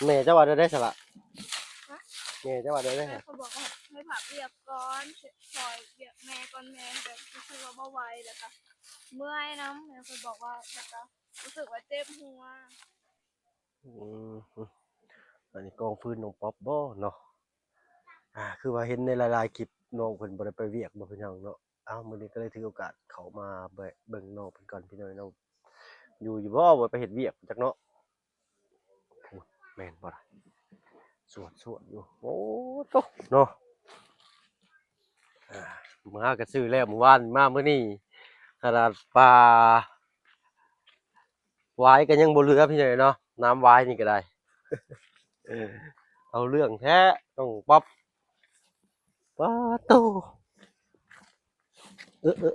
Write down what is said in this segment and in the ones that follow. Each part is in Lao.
ແມ່ເຈົ້າວ່າແນວໃດຊະລະ? ຮະ? ແມ່ເຈົ້າວ່າແນວໃດ? ແມ່ເຂົາບອກວ່າໃຫ້ພັກວຽກກ່ອນ ຊ່ອຍວຽກແມ່ກ່ອນ ແມ່ແບບຮູ້ສຶກວ່າບໍ່ໄຫວ ແລ້ວກະເມື່ອຍນຳ ແມ່ເຂົາບອກວ່າ ແລ້ວກະຮູ້ສຶກວ່າເຈັບຫົວ. ອືມ ອັນນີ້ກອງຟືນນ້ອງປັອບບໍເນາະ? ອ່າ ຄືວ່າເຫັນໃນຫຼາຍໆຄລິບ ນ້ອງເພິ່ນບໍ່ໄດ້ໄປວຽກບໍ່ ພີ່ນ້ອງເນາະ. ອ້າວ ມື້ນີ້ກໍເລີຍຖືໂອກາດເຂົ້າມາແວະເບິ່ງນ້ອງເພິ່ນກ່ອນ ພີ່ນ້ອງເນາະ ຢູ່ຢູ່ບໍ່ ບໍ່ໄປເຮັດວຽກຈັກເນາະ. ໂອ້ ແມ່ນບໍ່ລະ ສວດໆຢູ່. ໂອ້ໂຕເນາະ ອ່າ ມື້ຫາກໍຊື້ແລ້ວ ມື້ວານມາ ມື້ນີ້ຂະໜາດປາຫວາຍກໍຍັງບໍ່ເຫຼືອ ພີ່ນ້ອງເນາະ. ນ້ຳຫວາຍນີ້ກໍໄດ້ ເອົາເລື່ອງແທ້ນ້ອງປັອບ. ປາໂຕ ເອີ ເອີ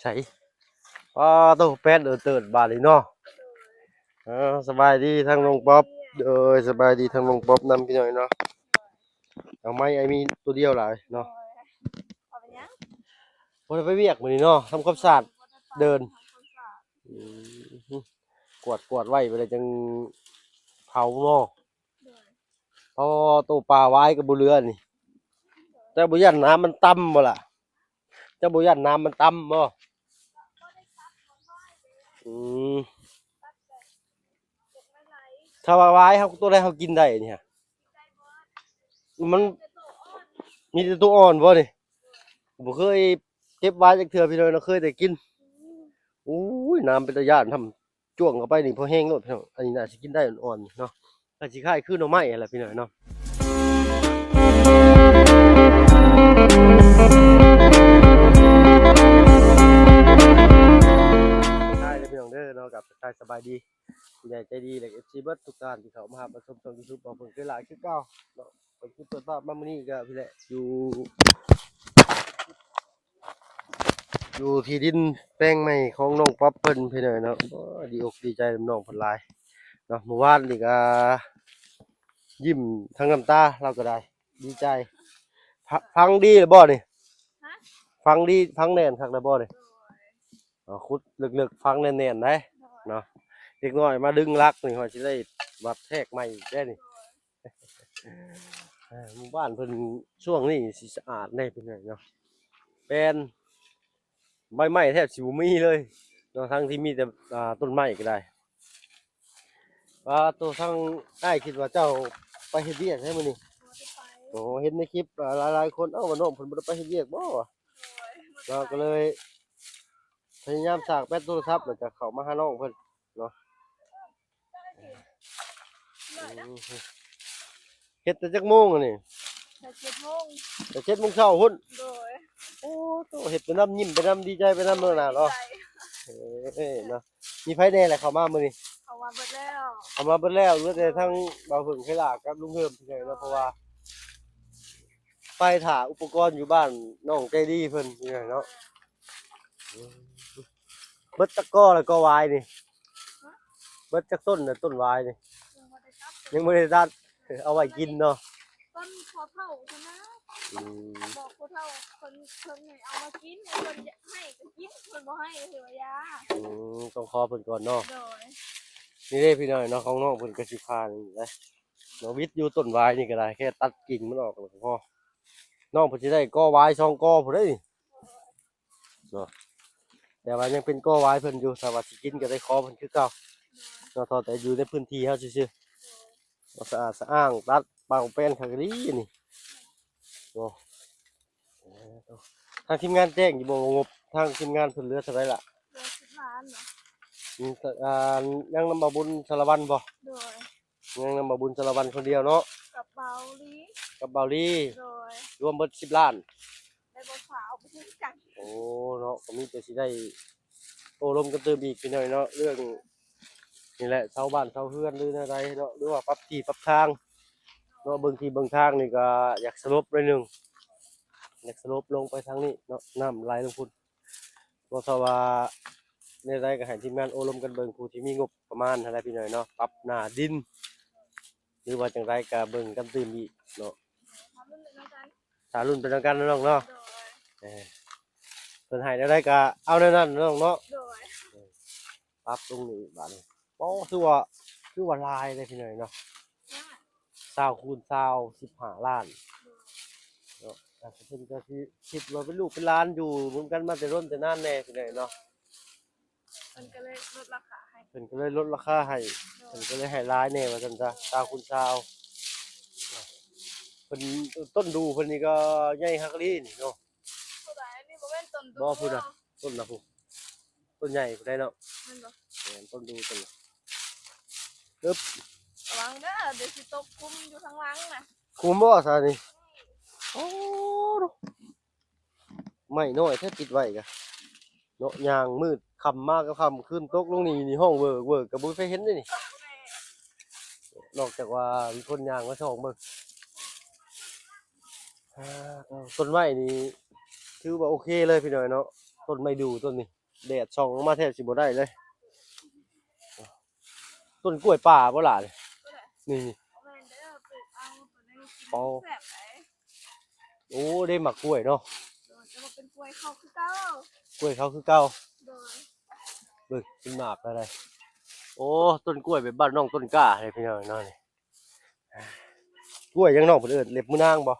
ໃສ ປາໂຕ ແປດເອີເຕີດບາດນີ້ເນາະ. ເອີ ສະບາຍດີທາງນ້ອງປັອບ. ໂດຍ ສະບາຍດີທາງນ້ອງປັອບນຳ ພີ່ນ້ອງເນາະ. ເອົາໄມ້ ອ້າຍມີໂຕດຽວຫຼາຍເນາະ. ເອົາໄປຫຍັງ? ບໍ່ໄດ້ໄປວຽກມື້ນີ້ເນາະ ທຳຄວາມສະອາດເດີ່ນ. ອືມ ກວາດ ກວາດໄວ້ ໄປແລ້ວຈັ່ງເຜົາເນາະ. ໂດຍ ເພາະວ່າໂຕປາຫວາຍກໍບໍ່ເຫຼືອນີ້. ເຈົ້າບໍ່ຢ້ານນ້ຳມັນຕ່ຳບໍ່ລະ? ເຈົ້າບໍ່ຢ້ານນ້ຳມັນຕ່ຳບໍ່? ອືມ ຖ້າວ່າຫວາຍເຮົາ ໂຕໃດເຮົາກິນໄດ້ນີ້ ມັນມີແຕ່ໂຕອ່ອນບໍ່ນີ້? ບໍ່ເຄີຍເກັບຫວາຍຈັກເທື່ອ ພີ່ນ້ອງເນາະ ເຄີຍແຕ່ກິນ. ໂອ້ຍ ນ້ຳເປັນຕາຢ້ານ ທຳ ຈ້ວງເຂົ້າໄປນີ້ພໍແຮງໂລດ ພີ່ນ້ອງ. ອັນນີ້ໜ້າຊິກິນໄດ້ອ່ອນໆເນາະ ກໍຊິຄ້າຍຄືໜໍ່ໄມ້ຫັ້ນແຫຼະ ພີ່ນ້ອງເນາະ. ທັກທາຍເດີພີ່ນ້ອງເດີເນາະ ກັບທັກທາຍສະບາຍດີຜູ້ໃຫຍ່ໃຈດີ ແລະ ເອັຟຊີ ເບິດທຸກທ່ານທີ່ເຂົ້າມາຮັບມາຊົມຊ່ອງຢູທູບຂອງເພິ່ນຄືຫຼາຍຄືເກົ່າເນາະ. ເປີດຄລິບເປີດພາບມາມື້ນີ້ກໍພີ່ແຫຼະ ຢູ່ ຢູ່ທີ່ດິນແປງໃໝ່ຂອງນ້ອງປັອບເພິ່ນ ພີ່ນ້ອງເນາະ. ໂອ້ຍ ດີອົກດີໃຈນຳນ້ອງເພິ່ນຫຼາຍເນາະ. ມື້ວານນີ້ກໍຍິ້ມທັງນ້ຳຕາ ລາວກໍໄດ້ດີໃຈ. ຟັງ ຟັງດີແລ້ວບໍ່ນີ້? ຮະ? ຟັງດີ ຟັງແໜ້ນຄັກແລ້ວບໍ່ນີ້? ໂດຍ ເອົາ ຂຸດເລິກໆ ຝັງແໜ້ນໆໄດ໋ເນາະ. ເດັກນ້ອຍມາດຶງຫຼັກນີ້ ຂ້ອຍຊິໄດ້ວັດແທກໃໝ່ອີກແດ່ນີ້. ເອີ ໝູ່ບ້ານເພິ່ນຊ່ວງນີ້ຊິສະອາດແດ່ເພິ່ນເນາະ ແປນໃບໄມ້ແທບຊິບໍ່ມີເລີຍເນາະ ທັງທີ່ມີແຕ່ ອ່າ ຕົ້ນໄມ້ກໍໄດ້. ວ່າໂຕທາງອ້າຍຄິດວ່າເຈົ້າໄປເຮັດວຽກໃສມື້ນີ້? ບໍ່ໄດ້ໄປ. ໂອ້ ເຫັນໃນຄລິບ ອ່າ ຫຼາຍໆຄົນ ເອົ້າ ວ່ານ້ອງເພິ່ນບໍ່ໄດ້ໄປເຮັດວຽກບໍ່? ໂດຍ ເນາະ ບໍ່ໄດ້ໄປ ກໍເລີຍພະຍາຍາມສາກແບັດໂທລະສັບ ແລ້ວກໍເຂົ້າມາຫານ້ອງເພິ່ນເນາະ. ເຮັດແຕ່ຈັກໂມງອັນນີ້? ແຕ່ເຈັດໂມງ ແຕ່ເຈັດໂມງເຊົ້າພຸ້ນ? ໂດຍ ໂອ້ໂຕ ເຮັດໄປນຳ ຍິ້ມໄປນຳ ດີໃຈໄປນຳເນາະ ເນາະ. ເອີ ເນາະ ມີໃຜແດ່ແຫຼະເຂົ້າມາມື້ນີ້? ເຂົ້າມາເບິດແລ້ວ ເຂົ້າມາເບິດແລ້ວ ເຫຼືອແຕ່ທາງບ່າວເຜິ້ງໄຄລາກັບລຸງເຮີມເທົ່ານັ້ນເນາະ. ເພາະວ່າໄປຖ້າອຸປະກອນຢູ່ບ້ານນ້ອງໃຈດີເພິ່ນເນາະ. ເບິດຈັກກໍລະ ກໍຫວາຍນີ້? ເບິດຈັກຕົ້ນລະ ຕົ້ນຫວາຍນີ້? ຍັງບໍ່ໄດ້ຕັດ ຍັງບໍ່ໄດ້ຕັດ ເອົາໄວ້ກິນເນາະ. ຕົ້ນພໍ່ເຖົ້າພຸ້ນນະ. ອືມ ບອກພໍ່ເຖົ້າເພິ່ນ ເພິ່ນໃຫ້ເອົາມາກິນ ເພິ່ນຢາກໃຫ້ກໍກິນ ເພິ່ນບໍ່ໃຫ້ກໍຖືວ່າຢ່າ. ອືມ ຕ້ອງຂໍເພິ່ນກ່ອນເນາະ. ໂດຍ ນີ້ເດ້ພີ່ນ້ອງເນາະ ຂອງນ້ອງເພິ່ນກໍຊິຜ່ານນີ້ແຫຼະເນາະ. ວິດຢູ່ຕົ້ນຫວາຍນີ້ກໍໄດ້ ແຄ່ຕັດກິ່ງມັນອອກແລ້ວກໍພໍ. ນ້ອງເພິ່ນຊິໄດ້ກໍຫວາຍສອງກໍພຸ້ນເດ້ນີ້. ເນາະ ແຕ່ວ່າຍັງເປັນກໍຫວາຍເພິ່ນຢູ່ ຖ້າວ່າຊິກິນກໍໄດ້ຂໍເພິ່ນຄືເກົ່າເນາະ. ເພາະແຕ່ຢູ່ໃນພື້ນທີ່ເຮົາຊື່ໆ ສະອາດສະອ້າງ ຕັດເປົ່າແປນຄັກອີ່ຫຼີນີ້ເນາະ. ທາງທີມງານແຈ້ງຢູ່ບໍ່ວ່າງົບ ທາງທີມງານເພິ່ນເຫຼືອເທົ່າໃດລະ? ເຫຼືອສິບລ້ານເນາະ. ອືມ ອ່າ ຍັງນຳບ່າວບຸນສາລະວັນບໍ່? ໂດຍ ຍັງນຳບ່າວບຸນສາລະວັນຄົນດຽວເນາະ. ກັບບ່າວລີ ກັບບ່າວລີ. ໂດຍ ລວມເບິດສິບລ້ານ ໄດ້ບໍ່ສາວບໍ່ຮູ້ຈັກ. ໂອ້ ເນາະ ກໍມີແຕ່ຊິໄດ້ໂອ້ລົມກັນຕື່ມອີກ ພີ່ນ້ອງເນາະ ເລື່ອງນີ້ແຫຼະ ເສົາບ້ານເສົາເຮືອນ ຫຼືແນວໃດເນາະ ຫຼືວ່າປັບທີ່ປັບທາງເນາະ. ເບິ່ງທີ່ເບິ່ງທາງນີ້ກໍຢາກສະຫຼົບໜ້ອຍໜຶ່ງ ຢາກສະຫຼົບລົງໄປທາງນີ້ເນາະ ນ້ຳໄຫຼລົງພຸ້ນ. ບໍ່ຊາບວ່າແນວໃດກໍໃຫ້ທີມງານໂອ້ລົມກັນເບິ່ງ ຜູ້ທີ່ມີງົບປະມານຫັ້ນແຫຼະ ພີ່ນ້ອງເນາະ ປັບໜ້າດິນ ຫຼືວ່າຈັ່ງໃດກໍເບິ່ງກັນຕື່ມອີກເນາະ. ຖ້າລຸ້ນໄປນຳກັນເນາະນ້ອງເນາະ. ໂດຍ ເອີ ເພິ່ນໃຫ້ແນວໃດກໍເອົາແນວນັ້ນເນາະນ້ອງເນາະ. ໂດຍ ປັບລົງນີ້ບາດນີ້ ໂອ້ ຖືວ່າ ຄືວ່າຫຼາຍເດ້ພີ່ນ້ອງເນາະ ຊາວຄູນຊາວ ສິບຫ້າລ້ານເນາະ ອາດຈະເພິ່ນກໍຊິຄິດວ່າເປັນລູກເປັນຫຼານຢູ່ນຳກັນມາແຕ່ດົນແຕ່ນານແດ່ພີ່ນ້ອງເນາະ ເພິ່ນກໍເລີຍລົດລາຄາໃຫ້ ເພິ່ນກໍເລີຍລົດລາຄາໃຫ້ ໂດຍ ເພິ່ນກໍເລີຍໃຫ້ຫຼາຍແດ່ວ່າຊັ້ນຊະ ຊາວຄູນຊາວ ເພິ່ນ ຕົ້ນດູ່ເພິ່ນນີ້ກໍໃຫຍ່ຄັກອີ່ຫຼີນີ້ເນາະ ຜູ້ໃດ ອັນນີ້ບໍ່ແມ່ນຕົ້ນດູ່ ບໍ່ ພຸ້ນນະ ຕົ້ນນະພຸ້ນ ຕົ້ນໃຫຍ່ພຸ້ນໃດເນາະ ແມ່ນບໍ່ ແມ່ນ ຕົ້ນດູ່ຕົ້ນນະ ອຶບ ລະວັງເດີ ດຽວຊິຕົກຂຸມຢູ່ທາງຫຼັງນະ ຂຸມບໍ່ຊະນີ້ ໂອ້ ໄມ້ນ້ອຍແທ້ຕິດໄວ້ກະເນາະ ຍ່າງມືດຄ່ຳມາກໍຄ່ຳ ຄືນຕົກລົງນີ້ ນີ້ຮ້ອງເວີກໆ ກໍບໍ່ມີໃຜເຫັນເດ້ນີ້ ນອກຈາກວ່າມີຄົນຍ່າງມາສ່ອງເບິ່ງ ອ່າ ຕົ້ນໄມ້ນີ້ຖືວ່າໂອເຄເລີຍພີ່ນ້ອງເນາະ ຕົ້ນໄມ້ດູ່ຕົ້ນນີ້ ແດດສ່ອງລົງມາແທບຊິບໍ່ໄດ້ເລີຍ ຕົ້ນກ້ວຍປ່າບໍ່ຫຼານີ້ ນີ້ ນີ້ ບໍ່ແມ່ນເດີ ປູກເອົາ ໂອ້ ແຊບໄດ ໂອ້ ໄດ້ໝາກກ້ວຍເນາະ ໂດຍ ແຕ່ວ່າເປັນກ້ວຍເຂົາຄືເກົ່າ ກ້ວຍເຂົາຄືເກົ່າ ໂດຍ ເບິ່ງເປັນໝາກແລ້ວໃດ ໂອ້ ຕົ້ນກ້ວຍແບບບ້ານນ້ອງຕົ້ນກ້າເດ້ພີ່ນ້ອງເນາະ ນີ້ ກ້ວຍຫຍັງນ້ອງເພິ່ນເອີ້ນ ເລັບມືນາງບໍ່?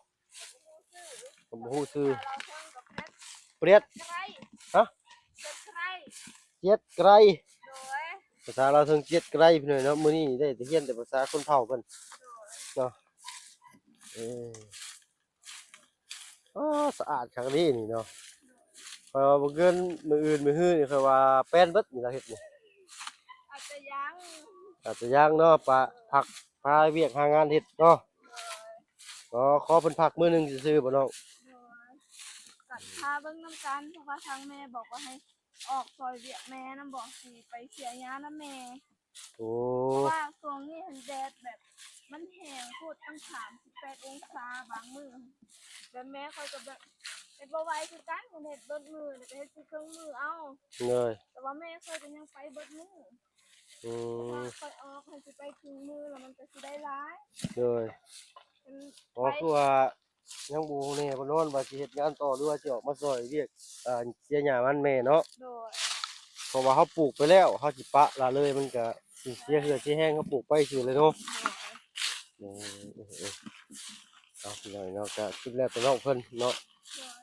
ກໍບໍ່ຮູ້ຊື່ ແປດ ຮະ? ເຈັດໄກ ໂດຍ ພາສາລາວເທິງເຈັດໄກພີ່ນ້ອງເນາະ ມື້ນີ້ໄດ້ແຕ່ຮຽນແຕ່ພາສາຊົນເຜົ່າເພິ່ນ ໂດຍ ເນາະ ເອີ ອໍ ສະອາດຄັກເດ້ນີ້ເນາະ ຂ້ອຍວ່າມື້ອື່ນ ມື້ອື່ນ ມື້ຮືນີ້ ຂ້ອຍວ່າແປ້ນເບິດນີ້ລາວເຮັດນີ້ ອາດຈະຍັງ ອາດຈະຍັງເນາະ ປະ ພັກ ພາວຽກຫາງານເຮັດເນາະ ໂດຍ ອໍ ຂໍເພິ່ນພັກມື້ໜຶ່ງຊື່ໆບໍ່ນ້ອງ ໂດຍ ກໍຖ້າເບິ່ງນຳກັນ ເພາະວ່າທາງແມ່ບອກວ່າໃຫ້ອອກຊ່ອຍວຽກແມ່ນຳ ບໍ່ ຊິໄປເສຍຫຍ້ານຳແມ່ ໂອ້ ເພາະວ່າຊ່ວງນີ້ຫັ້ນແດດແບບມັນແຮງໂພດ ຕັ້ງສາມສິບແປດອົງສາບາງມື້ ແບບແມ່ຂ້ອຍກໍແບບເຮັດບໍ່ໄຫວຄືກັນ ເຮັດເບິດມື້ແລ້ວກໍເຮັດຄືເຄິ່ງມື້ເອົາ ໂດຍ ແຕ່ວ່າແມ່ຂ້ອຍກໍຍັງໄປເບິດມື້ ອືມ ເພາະວ່າຂ້ອຍອອກໃຫ້ຊິໄປເຄິ່ງມື້ແລ້ວມັນກໍຊິໄດ້ຫຼາຍ ໂດຍ ເປັນ ອໍ ໄປ ຄືວ່າ ຍັງບໍ່ແນ່ບໍ່ນອນວ່າຊິເຮັດງານຕໍ່ ຫຼືວ່າຊິອອກມາຊ່ອຍວຽກ ອ່າ ເສຍຫຍ້າມັນແມ່ເນາະ ໂດຍ ເພາະວ່າເຮົາປູກໄປແລ້ວ ເຮົາຊິປະລະເລີຍ ມັນກະຊິເສຍເຫື່ອເສຍແຮງ ເຮົາປູກໄປຊື່ແຫຼະເນາະ ໂດຍ ເອີ ເອີ ເອີ ເອົາ ພີ່ນ້ອງເນາະ ກະສຸດແລ້ວແຕ່ນ້ອງເພິ່ນເນາະ ໂດຍ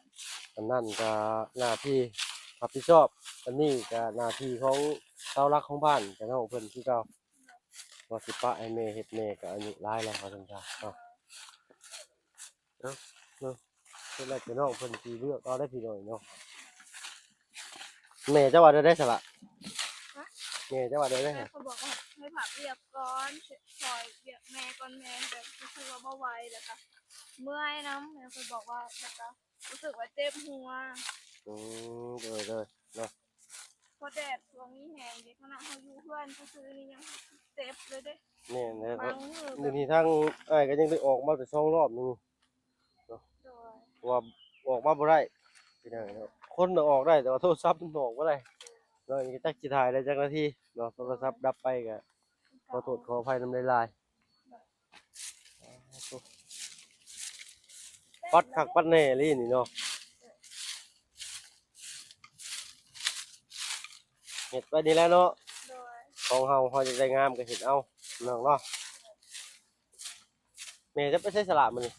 ອັນນັ້ນກະໜ້າທີ່ຮັບຜິດຊອບ ອັນນີ້ກະໜ້າທີ່ຂອງເສົາຫຼັກຂອງບ້ານ ກະນ້ອງເພິ່ນຄືເກົ່າ ວ່າຊິປະໃຫ້ແມ່ເຮັດ ແມ່ກະອາຍຸຫຼາຍແລ້ວ ວ່າຊັ້ນຊະເນາະ. ເນາະ ເນາະ ເຮັດແລ້ວແຕ່ນ້ອງເພິ່ນຊິເລືອກເອົາໄດ໋ພີ່ນ້ອງເນາະ. ແມ່ເຈົ້າວ່າແນວໃດຊະລະ? ຮະ? ແມ່ເຈົ້າວ່າແນວໃດ? ແມ່ເຂົາບອກວ່າໃຫ້ພັກວຽກກ່ອນ ຊ່ອຍວຽກແມ່ກ່ອນ ແມ່ແບບຮູ້ສຶກວ່າບໍ່ໄຫວ ແລ້ວກະເມື່ອຍນຳ ແມ່ເຂົາບອກວ່າ ແລ້ວກະຮູ້ສຶກວ່າເຈັບຫົວ. ອືມ ໂດຍ ໂດຍ ເນາະ. ເພາະແດດຊ່ວງນີ້ແຮງເດ ຂະໜາດເຮົາຢູ່ເຮືອນຊື່ໆນີ້ຍັງເຈັບເລີຍເດ. ແມ່ນແຫຼະ ບາງມື້ແບບ ມື້ນີ້ທາງອ້າຍກໍຍັງໄດ້ອອກມາແຕ່ສອງຮອບໜຶ່ງເນາະ. ໂດຍ ເພາະວ່າອອກມາບໍ່ໄດ້ ພີ່ນ້ອງເນາະ. ຄົນນະອອກໄດ້ ແຕ່ວ່າໂທລະສັບມັນອອກບໍ່ໄດ້ເນາະ. ນີ້ກໍຈັກຊິຖ່າຍໄດ້ຈັກນາທີເນາະ ໂທລະສັບດັບໄປກໍຂໍໂທດຂໍອະໄພນຳຫຼາຍໆ. ປັດຄັກປັດແນ່ອີ່ຫຼີນີ້ເນາະ. ເຮັດໄວ້ນີ້ແຫຼະເນາະ. ໂດຍ ຂອງເຮົາ ເຮົາຢາກໄດ້ງາມກໍເຮັດເອົາ ນ້ອງເນາະ. ແມ່ຈະໄປໃສສະລະມື້ນີ້?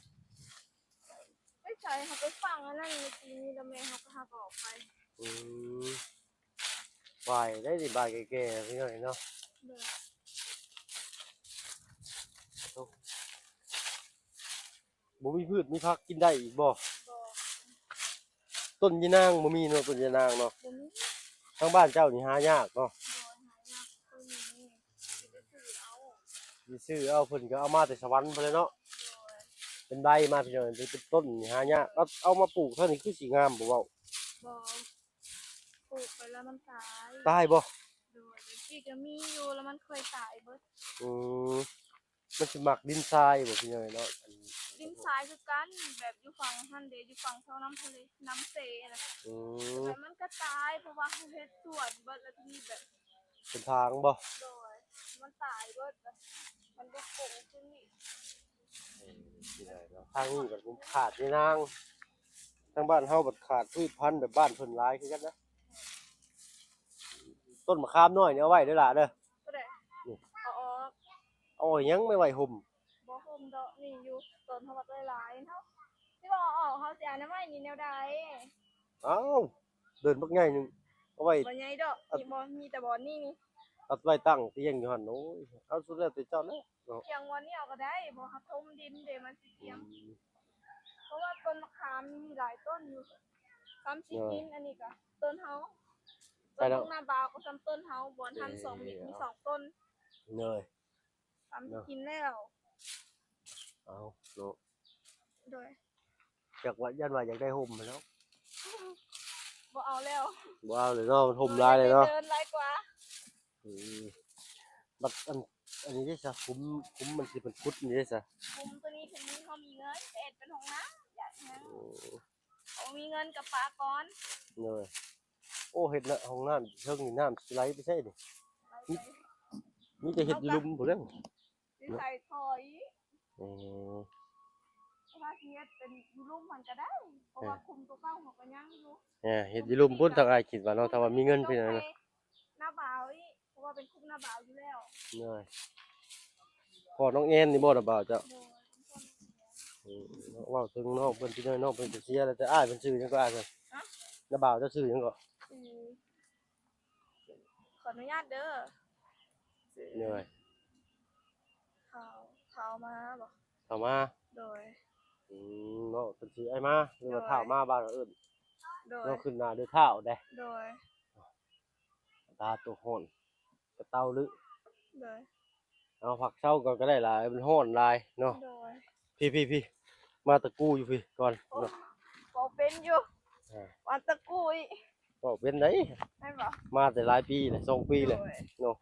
ໄປໃສ? ເຮົາໄປຝັງອັນນັ້ນມື້ກີ້ນີ້ ແລ້ວແມ່ເຮົາກໍຫາກໍອອກໄປ. ອືມ ບ່າຍໄດ໋ນີ້ ບ່າຍແກ່ໆ ພີ່ນ້ອງເນາະ. ໂດຍ ບໍ່ມີພືດມີຜັກກິນໄດ້ອີກບໍ່? ບໍ່ ຕົ້ນຍານາງບໍ່ມີເນາະ ຕົ້ນຍານາງເນາະ. ບໍ່ມີ ທາງບ້ານເຈົ້ານີ້ຫາຍາກເນາະ. ໂດຍ ຫາຍາກ ບໍ່ຄ່ອຍມີ ຊິໄດ້ຊື້ເອົາ ຊິຊື້ເອົາ ເພິ່ນກໍເອົາມາແຕ່ສະຫວັນພຸ້ນແຫຼະເນາະ. ໂດຍ ເປັນໃບມາ ພີ່ນ້ອງ ເປັນຕົ້ນນີ້ຫາຍາກ. ເອົາ ເອົາມາປູກເທົ່ານີ້ຄືຊິງາມບໍ່ເວົ້າ? ບໍ່ ປູກໄປແລ້ວມັນຕາຍ. ຕາຍບໍ່? ໂດຍ ແຕ່ກີ້ກໍມີຢູ່ ແລ້ວມັນຄ່ອຍຕາຍເບິດ. ອືມ ມັນຊິມັກດິນຊາຍບໍ່ ພີ່ນ້ອງເນາະ? ອັນ ດິນຊາຍຄືກັນ ແບບຢູ່ຝັ່ງຫັ້ນເດ ຢູ່ຝັ່ງເຊົານ້ຳທະເລ ນ້ຳເຊນະ. ອືມ ແຕ່ມັນກໍຕາຍ ເພາະວ່າເຮົາເຮັດສວນເບິດ ແລ້ວທີນີ້ແບບ ເປັນທາງບໍ່? ໂດຍ ມັນຕາຍເບິດ ມັນບໍ່ປົງຂຶ້ນອີກ. ເອີ ຊິໄດ້ເນາະ. ທາງນີ້ບັດຂາດຍານາງ ທາງບ້ານເຮົາບັດຂາດພືດພັນແບບບ້ານເພິ່ນຫຼາຍຄືກັນນະ. ຕົ້ນມະຂາມນ້ອຍນີ້ເອົາໄວ້ເດີຫຼ້າເດີ. ຜູ້ໃດ? ນີ້ ເອົາອອກ. ເອົາຫຍັງໄປໄວ້ຮົ່ມ? ບໍ່ຮົ່ມດອກ ນີ້ຢູ່ຕົ້ນເຮົາບັກຫຼາຍໆເນາະ ຊິບໍ່ເອົາອອກ ເຮົາຊິອະນາໄມນີ້ແນວໃດ? ອ້າວ ເດີ່ນບັກໃຫຍ່ໜຶ່ງ ເອົາໄວ້ ບໍ່ໃຫຍ່ດອກ ນີ້ບໍ່ ມີແຕ່ບ່ອນນີ້ນີ້ ເອົາໄວ້ຕັ້ງຕຽງຢູ່ຫັ້ນ. ໂອ້ຍ ເອົາ ສຸດແລ້ວແຕ່ເຈົ້າແລ້ວເນາະ ຕຽງບ່ອນນີ້ເອົາກໍໄດ້ ເພາະເຮົາຖົມດິນເດ້ ມັນຊິຕຽງ ອືມ ເພາະວ່າຕົ້ນມະຂາມນີ້ມີຫຼາຍຕົ້ນຢູ່ ສ່ຳຊິກິນ. ໂດຍ ອັນນີ້ກໍຕົ້ນເຮົາ ແຕ່ລະ ຕົ້ນຂອງນ້າບ່າວກໍສ່ຳຕົ້ນເຮົາ ບ່ອນຫັ້ນສອງເມັດ ເອີ ມີສອງຕົ້ນ. ໂດຍ ສ່ຳຊິກິນແລ້ວ. ເອົາເນາະ ໂດຍ ຈັກວ່າ ຢ້ານວ່າຢາກໄດ້ຮົ່ມແລ້ວ ບໍ່ເອົາແລ້ວ ບໍ່ເອົາເລີຍເນາະ ມັນຮົ່ມຫຼາຍເລີຍເນາະ ເດີນຫຼາຍກວ່າ. ອືມ ບັດອັນ ອັນນີ້ເດ້ຊະ ຂຸມ ຂຸມມັນຊິເປັນຂຸດນີ້ເດ້ຊະ ຂຸມຕົວນີ້ ຖ້າມີ ເຮົາມີເງິນໄປເຮັດເປັນຫ້ອງນ້ຳ ຢາກຫຍັງ ໂອ້ ບໍ່ມີເງິນກໍປະກ່ອນ. ໂດຍ ໂອ້ ເຮັດນະ ຫ້ອງນ້ຳເທິງນີ້ ນ້ຳຊິໄຫຼໄປໃສນີ້? ມີ ມີແຕ່ເຮັດຢູ່ລຸ່ມພຸ້ນແຫຼະ ຊິໃສ່ທໍ່ອີກ. ອືມ ເພາະວ່າຊິເຮັດເປັນຢູ່ລຸ່ມຫັ້ນກໍໄດ້ ເພາະວ່າ ເອີ ຂຸມຕົວເກົ່າເຮົາກໍຍັງຢູ່. ເອີ ເຮັດຢູ່ລຸ່ມພຸ້ນ ທາງອ້າຍຄິດວ່າເນາະ ຖ້າວ່າມີເງິນເປັນຫຍັງນະ ໜ້າບ່າວອີກ ເພາະວ່າເປັນຂຸມໜ້າບ່າວຢູ່ແລ້ວ. ໂດຍ ພໍ່ນ້ອງແອນນີ້ບໍ່ ນ້າບ່າວເຈົ້າ? ໂດຍ ເປັນພໍ່ນ້ອງແອນ. ອືມ ເວົ້າເຖິງນ້ອງເພິ່ນ ພີ່ນ້ອງເພິ່ນກໍເສຍແລ້ວ ແຕ່ອ້າຍເພິ່ນຊື່ຫຍັງກໍ ອ້າຍເພິ່ນ? ຮະ? ນ້າບ່າວເຈົ້າຊື່ຫຍັງກໍ? ຊື່ ຂໍອະນຸຍາດເດີ ຊື່ ໂດຍ ທ້າວ ທ້າວມາບໍ? ທ້າວມາ ໂດຍ. ອືມ ເນາະ ເພິ່ນຊື່ອ້າຍມາ ຫຼືວ່າ ໂດຍ ທ້າວມາ ບ້ານເຮົາເອີ້ນ ໂດຍ ເນາະ ຂຶ້ນໜ້າດ້ວຍທ້າວເດ້ ໂດຍ. ຕາໂຕ ຮ້ອນກະເຕົາລຶ ໂດຍ. ເອົາ ພັກເຊົາກ່ອນກໍໄດ້ລະ ມັນຮ້ອນຫຼາຍເນາະ ໂດຍ. ພີ້ໆໆ ມາຕະກູ້ຢູ່ພີ້ກ່ອນ ໂອ້ ເນາະ ເວົ້າເປັນຢູ່ ເອີ ມາຕະກູ້ອີກ ເວົ້າເປັນໄດ໋ ແມ່ນບໍ່? ມາແຕ່ຫຼາຍປີແລ້ວ ສອງປີແລ້ວ ໂດຍ ເນາະ.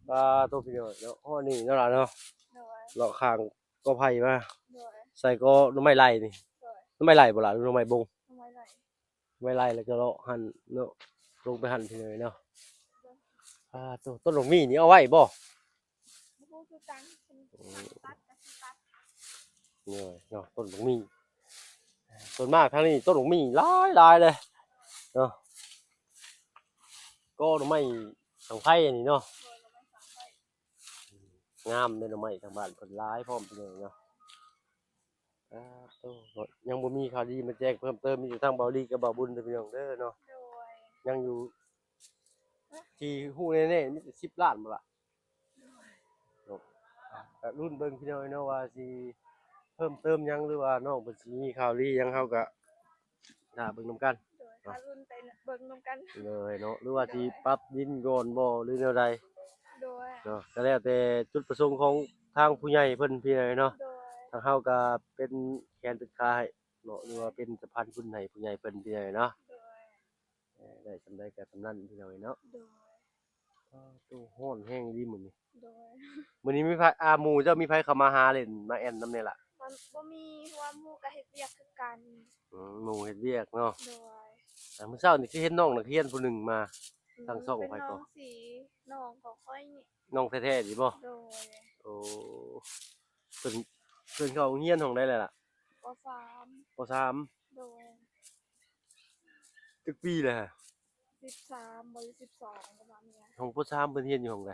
ປາໂຕ ພີ່ນ້ອງເນາະ ຮອດນີ້ເນາະຫຼາເນາະ ໂດຍ ເລາະຂ້າງ ກໍໄຜ່ມາ ໂດຍ ໃສ່ກໍໜໍ່ໄມ້ໄລ່ນີ້ ໂດຍ ໜໍ່ໄມ້ໄລ່ບໍ່ລະ ຫຼືໜໍ່ໄມ້ບົງ? ໜໍ່ໄມ້ໄລ່ ໄມ້ໄລ່ແລ້ວກໍເລາະຫັ້ນເນາະ ລົງໄປຫັ້ນພີ່ນ້ອງເນາະ ໂດຍ. ອ່າ ໂຕ ຕົ້ນບັກໝີ່ນີ້ເອົາໄວ້ບໍ່? ບໍ່ຮູ້ຄືກັນ ອືມ ຕັດກໍຊິຕັດ ໂດຍເນາະ ຕົ້ນບັກໝີ່ ສ່ວນມາກທາງນີ້ຕົ້ນບັກໝີ່ຫຼາຍໆເລີຍເນາະ ກໍໜໍ່ໄມ້ສັງໄພອັນນີ້ເນາະ ໂດຍ ໜໍ່ໄມ້ສັງໄພ. ງາມເດ້ ໜໍ່ໄມ້ທາງບ້ານເພິ່ນຫຼາຍພ້ອມພີ່ນ້ອງເນາະ. ອ່າ ໂຕ ຍັງບໍ່ມີຂ່າວດີມາແຈ້ງເພີ່ມເຕີມ ມີແຕ່ທາງເບົາລີກັບເບົາບຸນເດີພີ່ນ້ອງເດີເນາະ ໂດຍ ຍັງຢູ່ ຮະ ທີ່ຮູ້ແນ່ໆ ມີແຕ່ສິບລ້ານບໍ່ລະ ໂດຍ ເນາະ. ກະລຸ້ນເບິ່ງພີ່ນ້ອງເນາະ ວ່າຊິເພີ່ມເຕີມຫຍັງ ຫຼືວ່ານ້ອງເພິ່ນຊິມີຂ່າວດີຫຍັງ ເຮົາກະ ຖ້າເບິ່ງນຳກັນ ໂດຍ ຖ້າລຸ້ນໄປເບິ່ງນຳກັນ ໂດຍເນາະ ຫຼືວ່າ ໂດຍ ຊິປັບດິນກ່ອນບໍ່ ຫຼືແນວໃດ ໂດຍ ເນາະ ກໍແລ້ວແຕ່ຈຸດປະສົງຂອງທາງຜູ້ໃຫຍ່ເພິ່ນພີ່ນ້ອງເນາະ ໂດຍ ທາງເຮົາກໍເປັນແຂນເປັນຂາໃຫ້ເນາະ ຫຼືວ່າເປັນສະພານບຸນໃຫ້ຜູ້ໃຫຍ່ເພິ່ນພີ່ນ້ອງເນາະ ໂດຍ ເອີ ໄດ້ສ່ຳໃດກໍສ່ຳນັ້ນພີ່ນ້ອງເນາະ ໂດຍ. ອ້າ ໂຕ ຮ້ອນແຮງອີ່ຫຼີມື້ນີ້ ໂດຍ ມື້ນີ້ມີໃຜ ອ່າ ໝູ່ເຈົ້າມີໃຜເຂົ້າມາຫາຫຼິ້ນມາແອ່ນນຳແດ່ລະ? ມັນບໍ່ມີ ເພາະວ່າໝູ່ກໍເຮັດວຽກຄືກັນ ອືມ ໝູ່ເຮັດວຽກເນາະ ໂດຍ. ອ່າ ມື້ເຊົ້ານີ້ຄືເຫັນນ້ອງນັກຮຽນຜູ້ໜຶ່ງມາ ອືມ ທາງຊ່ອງໃຜກໍ ເປັນນ້ອງສີ ນ້ອງຂອງຂ້ອຍນີ້ ນ້ອງແທ້ໆນີ້ບໍ່? ໂດຍ ໂອ້ ເພິ່ນ ເພິ່ນເຂົ້າໂຮງຮຽນຫ້ອງໃດແລ້ວລະ? ປໍສາມ ປໍສາມ ໂດຍ. ຈັກປີແລ້ວ? ສິບສາມບໍ່ ສິບສອງປະມານນີ້. ຫ້ອງ ປໍສາມ ເພິ່ນຮຽນຢູ່ຫ້ອງໃດ?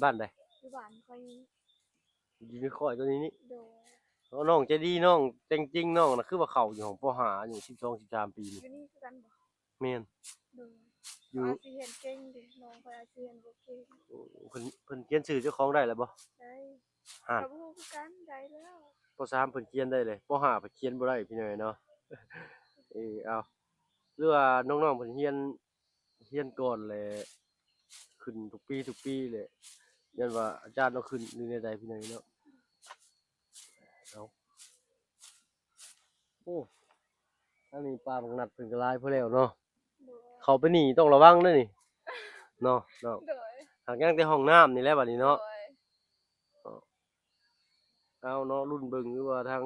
ບ້ານໃດ? ຢູ່ບ້ານຂ້ອຍນີ້ ຢູ່ໃນຄ້ອຍຕົວນີ້ນີ້ ໂດຍ. ເອົາ ນ້ອງໃຈດີ ນ້ອງແຕ່ງຈິງ ນ້ອງນະ ຄືວ່າເຂົ້າຢູ່ຫ້ອງ ປໍຫ້າ ອາຍຸສິບສອງ ສິບສາມປີນີ້ ຢູ່ນີ້ຄືກັນບໍ່? ແມ່ນ ໂດຍ. ຢູ່ ອາດຊິຮຽນເກັ່ງເດ ນ້ອງຂ້ອຍອາດຊິຮຽນບໍ່ເກັ່ງ ໂອ້ ເພິ່ນ ເພິ່ນຂຽນຊື່ເຈົ້າຂອງໄດ້ແລ້ວບໍ່? ໄດ້ ຫາ ກໍບໍ່ຮູ້ຄືກັນ ໄດ້ແລ້ວ. ປໍສາມ ເພິ່ນຂຽນໄດ້ເລີຍ ປໍຫ້າ ເພິ່ນຂຽນບໍ່ໄດ້ ພີ່ນ້ອງເນາະ ເອີ ເອົາ ຫຼືວ່ານ້ອງໆເພິ່ນຮຽນ ຮຽນກ່ອນແຫຼະ ຂຶ້ນທຸກປີ ທຸກປີແຫຼະ ຢ້ານວ່າອາຈານເອົາຂຶ້ນ ຫຼືແນວໃດ ພີ່ນ້ອງເນາະ ເອົາ. ໂອ້ ທາງນີ້ປ່າບັກນັດເພິ່ນກໍຫຼາຍພໍແລ້ວເນາະ ໂດຍ. ເຂົ້າໄປນີ້ຕ້ອງລະວັງເດີນີ້ ເນາະ ເນາະ ໂດຍ. ຫາກຍັງແຕ່ຫ້ອງນ້ຳນີ້ແຫຼະບັດນີ້ເນາະ ໂດຍ. ເອົາເນາະ ລຸ້ນເບິ່ງຢູ່ວ່າທາງ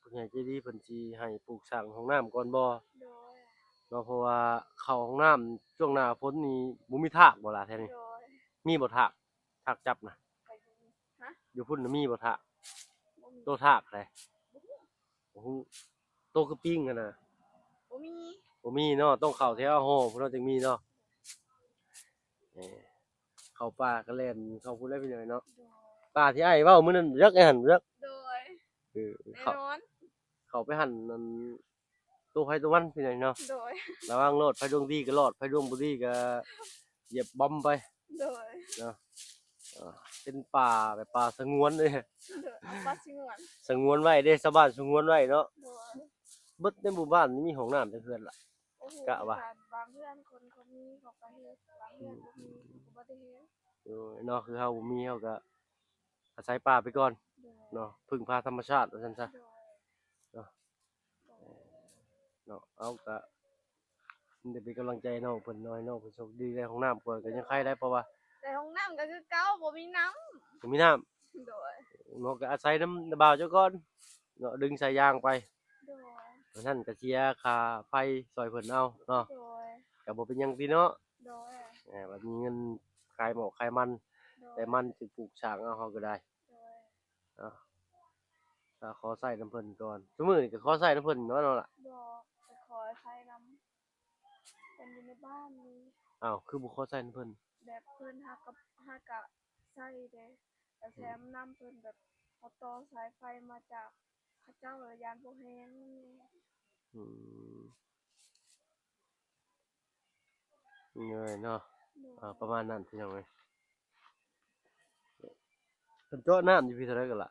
ຜູ້ໃຫຍ່ໃຈດີເພິ່ນຊິໃຫ້ປູກສ້າງຫ້ອງນ້ຳກ່ອນບໍ່ ໂດຍ ເນາະ ເພາະວ່າເຂົ້າຫ້ອງນ້ຳຊ່ວງໜ້າຝົນນີ້ບໍ່ມີທາກບໍ່ລະແຖວນີ້? ໂດຍ. ມີບໍ່ທາກ ທາກຈັບນະ? ໄປຢູ່ ຮະ? ຢູ່ພຸ້ນນະມີບໍ່ທາກ? ບໍ່ມີ. ໂຕທາກໃດ? ບໍ່ຮູ້ ບໍ່ຮູ້. ໂຕຄືປິງຫັ້ນນະ? ບໍ່ມີ ບໍ່ມີເນາະ ຕ້ອງເຂົ້າແຖວຫໍພຸ້ນເນາະ ຈຶ່ງມີເນາະ ເອີ. ເຂົ້າປ່າກໍແລ່ນເຂົ້າພຸ້ນແຫຼະພີ່ນ້ອງເນາະ ໂດຍ. ປ່າທີ່ອ້າຍເວົ້າມື້ນັ້ນ ຈັກໄອ້ຫັ້ນ ຈັກ ໂດຍ ເອີ ແນ່ ເຂົ້າ ນອນ ເຂົ້າໄປຫັ້ນ ອັນ ຕົວໃຜຕົວມັນ ພີ່ນ້ອງເນາະ ໂດຍ ລະວັງໂລດ ໃຜດວງດີກໍລອດ ໃຜດວງບໍ່ດີກໍຢຽບບອມໄປ ໂດຍ ເນາະ ເອີ ເປັນປ່າແບບປ່າສະຫງວນເດ້ ໂດຍ ເອົາປ່າສະຫງວນ ສະຫງວນໄວ້ເດ້ ຊາວບ້ານສະຫງວນໄວ້ເນາະ ໂດຍ ເບິດໃນໝູ່ບ້ານນີ້ມີຫ້ອງນ້ຳຈັກເຮືອນລະ ໂອ້ໂຫ ກະວ່າ ບາງເຮືອນຄົນເຂົາມີເຂົາກໍເຮັດ ບາງເຮືອນບໍ່ມີເຂົາກໍບໍ່ໄດ້ເຮັດ ໂດຍເນາະ ຄືເຮົາບໍ່ມີເຮົາກໍອາໄສປ່າໄປກ່ອນ ໂດຍ ເນາະ ເພິ່ງພາທຳມະຊາດວ່າຊັ້ນຊະ ໂດຍ ເນາະ ເນາະ ເອົາກະມີແຕ່ເປັນກຳລັງໃຈໃຫ້ນ້ອງເພິ່ນເນາະ ໃຫ້ນ້ອງເພິ່ນໂຊກດີໄດ້ຫ້ອງນ້ຳກ່ອນກໍຍັງໄຄໄດ້ ເພາະວ່າ ແຕ່ຫ້ອງນ້ຳກໍຄືເກົ່າ ບໍ່ມີນ້ຳ ບໍ່ມີນ້ຳ ໂດຍ ເນາະ ກໍອາໄສນຳນ້າບ່າວເຈົ້າກ່ອນເນາະ ດຶງສາຍຢາງໄປ ໂດຍ ເທົ່ານັ້ນກໍເສຍຄ່າໄຟຊ່ອຍເພິ່ນເອົາເນາະ ໂດຍ ກໍບໍ່ເປັນຫຍັງຕິເນາະ ໂດຍ ເອີ ວ່າມີເງິນຂາຍໝອກຂາຍມັນ ໂດຍ ແຕ່ມັນຊິປູກສ້າງເອົາເຮົາກໍໄດ້ ໂດຍ ເນາະ ກໍຂໍໃຊ້ນຳເພິ່ນກ່ອນ ຊຸມື້ນີ້ກໍຂໍໃຊ້ນຳເພິ່ນເນາະ ເນາະລະ ບໍ່ ໄປຂໍໃຊ້ນຳ ເພິ່ນຢູ່ໃນບ້ານນີ້ ອ້າວ ຄືບໍ່ຂໍໃຊ້ນຳເພິ່ນ ແບບເພິ່ນຫາກະ ຫາກະໃຊ້ເດ້ ແລ້ວແຖມນຳເພິ່ນແບບເຂົາຕໍ່ສາຍໄຟມາຈາກເຂົາເຈົ້າ ແລ້ວຢ້ານບໍ່ແຮງ ອືມ ເອີຍເນາະ ໂດຍ ອ່າ ປະມານນັ້ນພີ່ນ້ອງເອີຍ ເພິ່ນເຈາະນ້ຳຢູ່ພີ້ເທົ່າໃດກໍລະ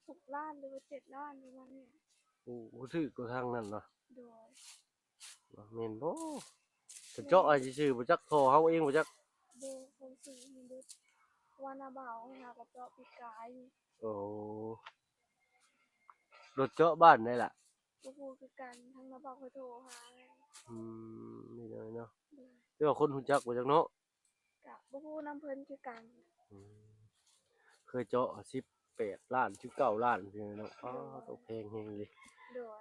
ຫົກລ້ານ ຫຼືວ່າເຈັດລ້ານ ປະມານນີ້ ໂອ້ ຖືກກວ່າທາງນັ້ນເນາະ ໂດຍ ແມ່ນບໍ່ ເພິ່ນເຈາະໃຫ້ຊື່ໆ ບໍ່ຈັກທໍ່ເຮົາເອງບໍ່ຈັກ ບໍ່ ເຂົາຊື້ໃຫ້ເບິດ ເພາະວ່ານ້າບ່າວເຮົາຫາກໍເຈາະປີກາຍ ໂອ້ ລົດເຈາະບ້ານໃດລະ ບໍ່ຮູ້ຄືກັນ ທາງນ້າບ່າວຂ້ອຍໂທຫາ ອືມ ນີ້ເນາະ ໂດຍ ແຕ່ວ່າຄົນຮູ້ຈັກບໍ່ຈັກເນາະ ກະບໍ່ຮູ້ນຳເພິ່ນຄືກັນ ອືມ ເຄີຍເຈາະສິບແປດລ້ານ ສິບເກົ້າລ້ານ ພີ່ນ້ອງເນາະ ໂດຍ ອໍ ໂຕແພງແຮງເລີຍ ໂດຍ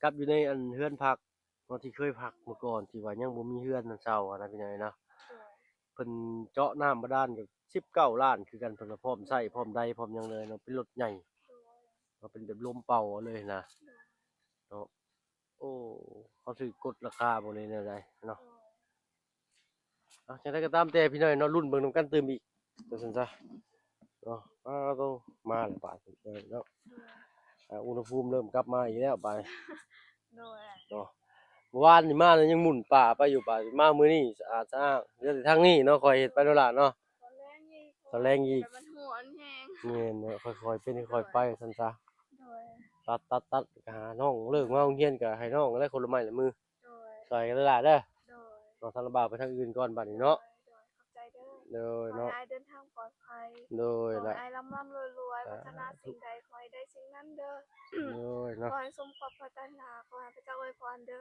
ກັບຢູ່ໃນອັນເຮືອນພັກເນາະ ທີ່ເຄີຍພັກເມື່ອກ່ອນ ທີ່ວ່າຍັງບໍ່ມີເຮືອນເຊົ່າຫັ້ນນະ ພີ່ນ້ອງເນາະ ໂດຍ ເພິ່ນເຈາະນ້ຳບາດານກໍສິບເກົ້າລ້ານຄືກັນ ເພິ່ນກໍພ້ອມໃຊ້ ໂດຍ ພ້ອມໄດ ພ້ອມຫຍັງເລີຍເນາະ ເປັນລົດໃຫຍ່ ໂດຍ ເນາະ ເປັນແບບລົມເປົ່າເອົາເລີຍນະ ໂດຍ ເນາະ ໂອ້ ເຂົາຖືກກົດລາຄາບໍ່ ຫຼືແນວໃດເນາະ ໂດຍ ອ່ະ ຈັ່ງໃດກໍຕາມແຕ່ພີ່ນ້ອງເນາະ ລຸ້ນເບິ່ງນຳກັນຕື່ມອີກ ວ່າຊັ້ນຊະເນາະ ອ້າວ ໂຕ ມາແລ້ວບາດນີ້ເນາະ ໂດຍ ອ່າ ອຸນຫະພູມເລີ່ມກັບມາອີກແລ້ວບາດນີ້ ໂດຍ ເນາະ ເມື່ອວານນີ້ມາແລ້ວຍັງໝຸ່ນປ່າໄປຢູ່ ບາດນີ້ມາມື້ນີ້ສະອາດສະອ້າງ ເຫຼືອແຕ່ທາງນີ້ເນາະ ຄ່ອຍເຮັດໄປໂລດຫຼານເນາະ ຕອນແລງອີກ ຕອນແລງອີກ ມັນຮ້ອນແຮງ ແມ່ນເນາະ ຄ່ອຍໆເປັນຄ່ອຍໄປ ໂດຍ ຊັ້ນຊະ ໂດຍ ຕັດໆໆ ກໍຫານ້ອງເລີກມາໂຮງຮຽນ ກໍໃຫ້ນ້ອງແລະຄົນລະໄມ້ລະມື ໂດຍ ຊ່ອຍກັນຫຼາຍໆເດີ ໂດຍ ເນາະ ທາງລະບ່າວໄປທາງອື່ນກ່ອນບາດນີ້ເນາະ ໂດຍ ໂດຍ ຂອບໃຈເດີ ໂດຍ ຂໍໃຫ້ ເນາະ ອ້າຍເດີນທາງປອດໄພ ໂດຍ ຂໍໃຫ້ອ້າຍລ່ຳໆລວຍໆ ສາທຸ ປາດຖະໜາສິ່ງໃດຂໍໃຫ້ໄດ້ສິ່ງນັ້ນເດີ ໂດຍ ເນາະ ຂໍໃຫ້ສົມຄວາມປາດຖະໜາ ຂໍໃຫ້ພະເຈົ້າອວຍພອນເດີ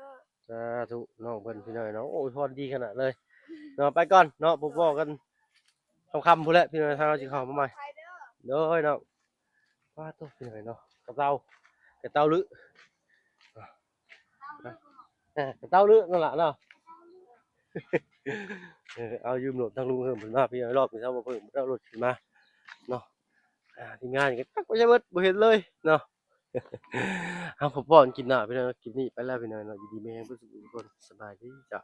ສາທຸ ນ້ອງເພິ່ນ ໂດຍ ພີ່ນ້ອງເນາະ ໂອ້ຍ ອວຍພອນດີຂະໜາດເລີຍເນາະ ໄປກ່ອນເນາະ ພົບພໍ້ກັນຄ່ຳໆພຸ້ນແຫຼະ ພີ່ນ້ອງ ທາງເຮົາຊິເຂົ້າມາໃໝ່ ໂດຍ ເນາະ ປາດໂທ້ ພີ່ນ້ອງເນາະ ກະເຕົາ ກະເຕົາລຶ ເອີ ກະເຕົາລຶນັ້ນລະເນາະ ເອີ ເອົາຢືມລົດທາງລຸງເພີ່ມເພິ່ນມາ ພີ່ນ້ອງ ຮອບນີ້ເຮົາບໍ່ເພີ່ມ ເອົາລົດຂຶ້ນມາເນາະ ອ່າ ທີມງານກໍຈັກໄປໃສເບິດ ບໍ່ເຫັນເລີຍເນາະ ເອົາ ພໍ້ກັນຄລິບໜ້າ ພີ່ນ້ອງ ຄລິບນີ້ໄປແລ້ວ ພີ່ນ້ອງເນາະ ຢູ່ດີມີແຮງເບິດສູ່ທຸກຄົນ ສະບາຍດີເຈົ້າ.